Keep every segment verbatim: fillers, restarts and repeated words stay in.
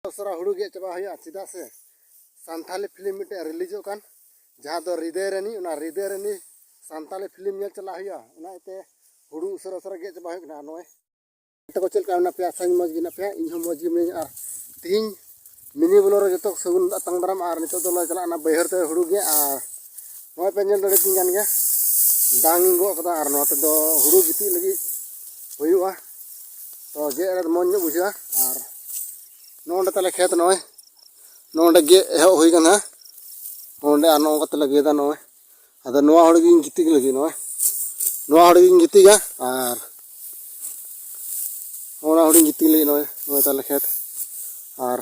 ᱩᱥᱟᱹᱨᱟ ᱦᱩᱲᱩ ᱜᱮᱫ ᱪᱟᱵᱟ ᱦᱩᱭᱩᱜᱼᱟ, ᱪᱮᱫᱟᱜ ᱥᱮ ᱥᱟᱱᱛᱷᱟᱞᱤ ᱯᱷᱤᱞᱢ ᱢᱤᱫᱴᱮᱱ ᱨᱤᱞᱤᱡᱚᱜ ᱠᱟᱱ, ᱡᱟᱦᱟᱸ ᱫᱚ ᱦᱨᱤᱫᱚᱭ ᱨᱟᱱᱤ, ᱚᱱᱟ ᱦᱨᱤᱫᱚᱭ ᱨᱟᱱᱤ ᱥᱟᱱᱛᱟᱞᱤ ᱯᱷᱤᱞᱢ ᱧᱮᱞ ᱪᱟᱞᱟᱜ ᱦᱩᱭᱩᱜᱼᱟ᱾ ᱚᱱᱟ ᱤᱭᱟᱹᱛᱮ ᱦᱩᱲᱩ ᱩᱥᱟᱹᱨᱟ ᱩᱥᱟᱹᱨᱟ ᱜᱮᱫ ᱪᱟᱵᱟ ᱦᱩᱭᱩᱜ ᱠᱟᱱᱟ᱾ ᱱᱚᱜᱼᱚᱭ ᱜᱟᱛᱮ ᱠᱚ, ᱪᱮᱫ ᱞᱮᱠᱟ ᱢᱮᱱᱟᱜ ᱯᱮᱭᱟ? ᱟᱥᱟᱧ ᱢᱚᱡᱽ ᱜᱮ ᱢᱮᱱᱟᱜ ᱯᱮᱭᱟ, ᱤᱧ ᱦᱚᱸ ᱢᱚᱡᱽ ᱜᱮ ᱢᱤᱱᱟᱹᱧᱟ᱾ ᱟᱨ ᱛᱤᱦᱤᱧ ᱢᱤᱱᱤ ᱵᱚᱞᱚ ᱨᱮ ᱡᱚᱛᱚ ᱥᱟᱹᱜᱩᱱ ᱟᱛᱟᱝ ᱫᱟᱨᱟᱢ᱾ ᱟᱨ ᱱᱤᱛᱚᱜ ᱫᱚᱞᱮ ᱪᱟᱞᱟᱜ ᱠᱟᱱᱟ ᱵᱟᱹᱭᱦᱟᱹᱲ ᱛᱮ ᱦᱩᱲᱩ ᱜᱮᱫ᱾ ᱟᱨ ᱱᱚᱜᱼᱚᱭ ᱯᱮ ᱧᱮᱞ ᱫᱟᱲᱮᱭᱟᱛᱤᱧ ᱠᱟᱱ ᱜᱮᱭᱟ, ᱰᱟᱝ ᱤᱧ ᱜᱚᱜ ᱠᱟᱫᱟ᱾ ᱟᱨ ᱱᱚᱣᱟ ᱛᱮᱫᱚ ᱦᱩᱲᱩ ᱜᱤᱛᱤᱡ ᱞᱟᱹᱜᱤᱫ ᱦᱩᱭᱩᱜᱼᱟ, ᱛᱚ ᱜᱮᱫ ᱨᱮ ᱢᱚᱡᱽ ᱧᱚᱜ ᱵᱩᱡᱷᱟᱹᱜᱼᱟ᱾ ᱟᱨ ᱱᱚᱜᱼᱚ ᱱᱚᱸᱰᱮ ᱛᱟᱞᱮ ᱠᱷᱮᱛ, ᱱᱚᱜᱼᱚᱭ ᱱᱚᱜᱼᱚ ᱱᱚᱸᱰᱮ ᱜᱮᱫ ᱮᱦᱚᱵ ᱦᱩᱭ ᱠᱟᱱᱟ᱾ ᱱᱚᱜᱼᱚ ᱱᱚᱸᱰᱮ ᱟᱨ ᱱᱚᱜᱼᱚ ᱱᱚᱝᱠᱟ ᱛᱮᱞᱮ ᱜᱮᱫᱟ᱾ ᱱᱚᱜᱼᱚᱭ ᱟᱫᱚ ᱱᱚᱣᱟ ᱦᱩᱲᱩ ᱜᱤᱧ ᱜᱤᱛᱤᱡ ᱞᱟᱹᱜᱤᱫ, ᱱᱚᱜᱼᱚᱭ ᱱᱚᱣᱟ ᱦᱩᱲᱩ ᱜᱤᱧ ᱜᱤᱛᱤᱡᱟ᱾ ᱟᱨ ᱚᱱᱟ ᱦᱩᱰᱤᱧ ᱜᱤᱛᱤᱡ ᱞᱟᱹᱜᱤᱫ ᱱᱚᱜᱼᱚᱭ, ᱱᱚᱜᱼᱚᱭ ᱛᱟᱞᱮ ᱠᱷᱮᱛ᱾ ᱟᱨ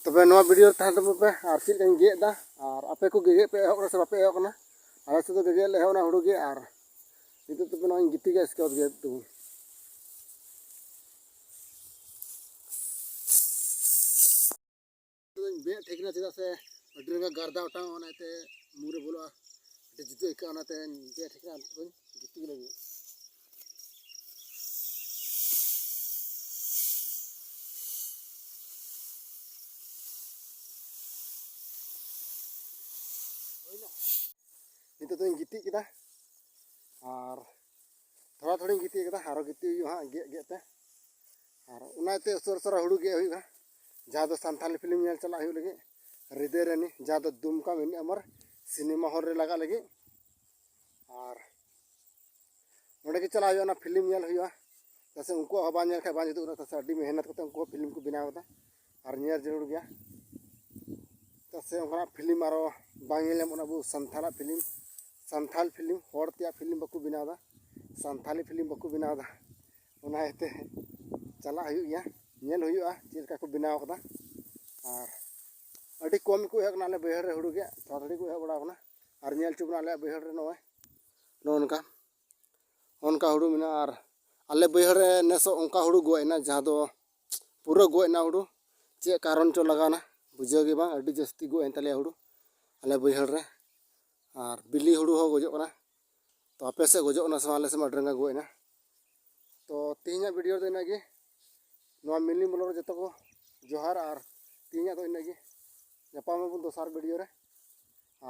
ᱛᱚᱵᱮ ᱱᱚᱣᱟ ᱵᱷᱤᱰᱤᱭᱳ ᱨᱮ ᱛᱟᱦᱮᱱ ᱛᱟᱵᱚᱱ ᱯᱮ᱾ ᱟᱨ ᱪᱮᱫ ᱞᱮᱠᱟᱧ ᱜᱮᱫ ᱮᱫᱟ, ᱟᱨ ᱟᱯᱮ ᱠᱚ ᱜᱮᱫ ᱯᱮ ᱮᱦᱚᱵ ᱠᱟᱱᱟ ᱥᱮ ᱵᱟᱯᱮ ᱮᱦᱚᱵ ᱠᱟᱱᱟ? ᱟᱞᱮ ᱥᱮᱫ ᱫᱚ ᱜᱮᱫ ᱞᱮ ᱮᱦᱚᱵ ᱮᱱᱟ ᱦᱩᱲᱩ ᱜᱮ᱾ ᱟᱨ ᱱᱤᱛᱚᱜ ᱛᱚᱵᱮ ᱱᱚᱜᱼᱚᱭ ᱤᱧ ᱜᱤᱛᱤᱡᱟ, ᱤᱥᱠᱮ ᱵᱟᱫᱽ ᱜᱮᱫ ᱛᱟᱵᱚᱱ᱾ ᱫᱚᱧ ᱵᱮᱫ ᱴᱷᱤᱠ ᱮᱱᱟ, ᱪᱮᱫᱟᱜ ᱥᱮ ᱟᱹᱰᱤ ᱨᱟᱸᱜᱟ ᱜᱟᱨᱫᱟ ᱚᱴᱟᱝ, ᱚᱱᱟᱛᱮ ᱢᱩᱨᱮ ᱵᱚᱞᱚᱜᱼᱟ, ᱟᱹᱰᱤ ᱡᱩᱫᱟᱹ ᱟᱹᱭᱠᱟᱹᱜᱼᱟ᱾ ᱚᱱᱟᱛᱮᱧ ᱵᱮᱫ ᱴᱷᱤᱠ ᱮᱱᱟ, ᱱᱤᱛᱚᱜ ᱫᱚᱧ ᱜᱤᱛᱤᱡ ᱞᱟᱹᱜᱤᱫ᱾ ᱦᱩᱭᱱᱟ? ᱱᱤᱛᱚᱜ ᱫᱚᱧ ᱜᱤᱛᱤᱡ ᱠᱮᱫᱟ, ᱟᱨ ᱛᱷᱚᱲᱟ ᱛᱷᱚᱲᱤᱧ ᱜᱤᱛᱤᱡ ᱠᱮᱫᱟ, ᱟᱨᱚ ᱜᱤᱛᱤᱡ ᱦᱩᱭᱩᱜᱼᱟ ᱦᱟᱸᱜ ᱜᱮᱫ ᱜᱮᱫ ᱛᱮ᱾ ᱟᱨ ᱚᱱᱟᱛᱮ ᱩᱥᱟᱹᱨᱟ ᱩᱥᱟᱹᱨᱟ ᱦᱩᱲᱩ ᱜᱮᱫ ᱦᱩᱭᱩᱜᱼᱟ, ᱡᱟᱦᱟᱸ ᱫᱚ ᱥᱟᱱᱛᱷᱟᱞᱤ ᱯᱷᱤᱞᱢ ᱧᱮᱞ ᱪᱟᱞᱟᱜ ᱦᱩᱭᱩᱜ ᱞᱟᱹᱜᱤᱫ, ᱦᱨᱤᱫᱚᱭ ᱨᱟᱱᱤ, ᱡᱟᱦᱟᱸ ᱫᱚ ᱫᱩᱢᱠᱟ ᱢᱤᱱᱤ ᱟᱢᱚᱨ ᱥᱤᱱᱮᱢᱟ ᱦᱚᱞ ᱨᱮ ᱞᱟᱜᱟᱜ ᱞᱟᱹᱜᱤᱫ᱾ ᱟᱨ ᱚᱸᱰᱮ ᱜᱮ ᱪᱟᱞᱟᱜ ᱦᱩᱭᱩᱜᱼᱟ, ᱚᱱᱟ ᱯᱷᱤᱞᱢ ᱧᱮᱞ ᱦᱩᱭᱩᱜᱼᱟ᱾ ᱪᱮᱫᱟᱜ ᱥᱮ ᱩᱱᱠᱩᱣᱟᱜ ᱦᱚᱸ ᱵᱟᱝ ᱧᱮᱞ ᱠᱷᱟᱱ ᱵᱟᱝ ᱡᱩᱛᱩᱜ ᱠᱟᱱᱟ᱾ ᱪᱮᱫᱟᱜ ᱥᱮ ᱟᱹᱰᱤ ᱢᱮᱦᱱᱚᱛ ᱠᱟᱛᱮ ᱩᱱᱠᱩ ᱦᱚᱸ ᱯᱷᱤᱞᱢ ᱠᱚ ᱵᱮᱱᱟᱣ ᱠᱟᱫᱟ, ᱟᱨ ᱧᱮᱞ ᱡᱟᱹᱨᱩᱲ ᱜᱮᱭᱟ᱾ ᱪᱮᱫᱟᱜ ᱥᱮ ᱚᱱᱠᱟᱱᱟᱜ ᱯᱷᱤᱞᱢ ᱟᱨᱚ ᱵᱟᱝ ᱧᱮᱞ ᱧᱟᱢᱚᱜ ᱠᱟᱱᱟ᱾ ᱟᱵᱚ ᱥᱟᱱᱛᱟᱲᱟᱜ ᱯᱷᱤᱞᱢ, ᱥᱟᱱᱛᱟᱲ ᱯᱷᱤᱞᱢ, ᱦᱚᱲ ᱛᱮᱭᱟᱜ ᱯᱷᱤᱞᱢ ᱵᱟᱠᱚ ᱵᱮᱱᱟᱣ ᱮᱫᱟ, ᱥᱟᱱᱛᱟᱲᱤ ᱯᱷᱤᱞᱢ ᱵᱟᱠᱚ ᱵᱮᱱᱟᱣ ᱮᱫᱟ᱾ ᱚᱱᱟ ᱤᱭᱟᱹᱛᱮ ᱪᱟᱞᱟᱜ ᱦᱩᱭᱩᱜ ᱜᱮᱭᱟ, ᱧᱮᱞ ᱦᱩᱭᱩᱜᱼᱟ ᱪᱮᱫ ᱞᱮᱠᱟ ᱠᱚ ᱵᱮᱱᱟᱣ ᱠᱟᱫᱟ᱾ ᱟᱨ ᱟᱹᱰᱤ ᱠᱚᱢ ᱜᱮᱠᱚ ᱮᱦᱚᱵ ᱠᱟᱱᱟ ᱟᱞᱮ ᱵᱟᱹᱭᱦᱟᱹᱲ ᱨᱮ ᱦᱩᱲᱩ ᱜᱮᱫ, ᱛᱷᱚᱲᱟ ᱛᱷᱚᱲᱤ ᱠᱚ ᱮᱦᱚᱵ ᱵᱟᱲᱟ ᱠᱟᱱᱟ᱾ ᱟᱨ ᱧᱮᱞ ᱦᱚᱪᱚ ᱵᱚᱱᱟ ᱟᱞᱮᱭᱟᱜ ᱵᱟᱹᱭᱦᱟᱹᱲ ᱨᱮ ᱱᱚᱜᱼᱚᱭ ᱱᱚᱜᱼᱚ ᱱᱚᱝᱠᱟ, ᱱᱚᱜᱼᱚ ᱱᱚᱝᱠᱟ ᱦᱩᱲᱩ ᱢᱮᱱᱟᱜᱼᱟ᱾ ᱟᱨ ᱟᱞᱮ ᱵᱟᱹᱭᱦᱟᱹᱲ ᱨᱮ ᱱᱮᱥᱚᱜ ᱚᱱᱠᱟ ᱦᱩᱲᱩ ᱜᱚᱡ ᱮᱱᱟ, ᱡᱟᱦᱟᱸ ᱫᱚ ᱯᱩᱨᱟᱹ ᱜᱚᱡ ᱮᱱᱟ ᱦᱩᱲᱩ᱾ ᱪᱮᱫ ᱠᱟᱨᱚᱱ ᱪᱚ ᱞᱟᱜᱟᱣᱱᱟ, ᱵᱩᱡᱷᱟᱹᱣ ᱜᱮ ᱵᱟᱝ, ᱟᱹᱰᱤ ᱡᱟᱹᱥᱛᱤ ᱜᱚᱡ ᱮᱱ ᱛᱟᱞᱮᱭᱟ ᱦᱩᱲᱩ ᱟᱞᱮ ᱵᱟᱹᱭᱦᱟᱹᱲ ᱨᱮ᱾ ᱟᱨ ᱵᱤᱞᱤ ᱦᱩᱲᱩ ᱦᱚᱸ ᱜᱚᱡᱚᱜ ᱠᱟᱱᱟ᱾ ᱛᱚ ᱟᱯᱮ ᱥᱮᱫ ᱜᱚᱡᱚᱜ ᱠᱟᱱᱟ ᱥᱮ ᱵᱟᱝ? ᱟᱞᱮ ᱥᱮᱫ ᱢᱟ ᱟᱹᱰᱤ ᱨᱟᱸᱜᱟ ᱜᱚᱡ ᱮᱱᱟ᱾ ᱛᱚ ᱛᱮᱦᱮᱧᱟᱜ ᱵᱷᱤᱰᱤᱭᱳ ᱫᱚ ᱤᱱᱟᱹᱜ ᱜᱮ᱾ ᱱᱚᱣᱟ ᱢᱤᱞᱱᱤ ᱵᱞᱚᱜ ᱨᱮ ᱡᱚᱛᱚ ᱠᱚ ᱡᱚᱦᱟᱨ, ᱟᱨ ᱛᱮᱦᱮᱧᱟᱜ ᱫᱚ ᱤᱱᱟᱹᱜ ᱜᱮ᱾ ᱧᱟᱯᱟᱢ ᱟᱵᱚᱱ ᱫᱚᱥᱟᱨ ᱵᱷᱤᱰᱤᱭᱳ ᱨᱮ᱾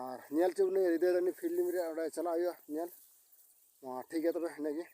ᱟᱨ ᱧᱮᱞ ᱦᱚᱪᱚ ᱵᱚᱱ ᱦᱨᱤᱫᱚᱭ ᱨᱟᱱᱤ ᱯᱷᱤᱞᱢ ᱨᱮ, ᱚᱸᱰᱮ ᱪᱟᱞᱟᱜ ᱦᱩᱭᱩᱜᱼᱟ ᱧᱮᱞ᱾ ᱢᱟ ᱴᱷᱤᱠ ᱜᱮᱭᱟ ᱛᱚᱵᱮ, ᱤᱱᱟᱹᱜ ᱜᱮ᱾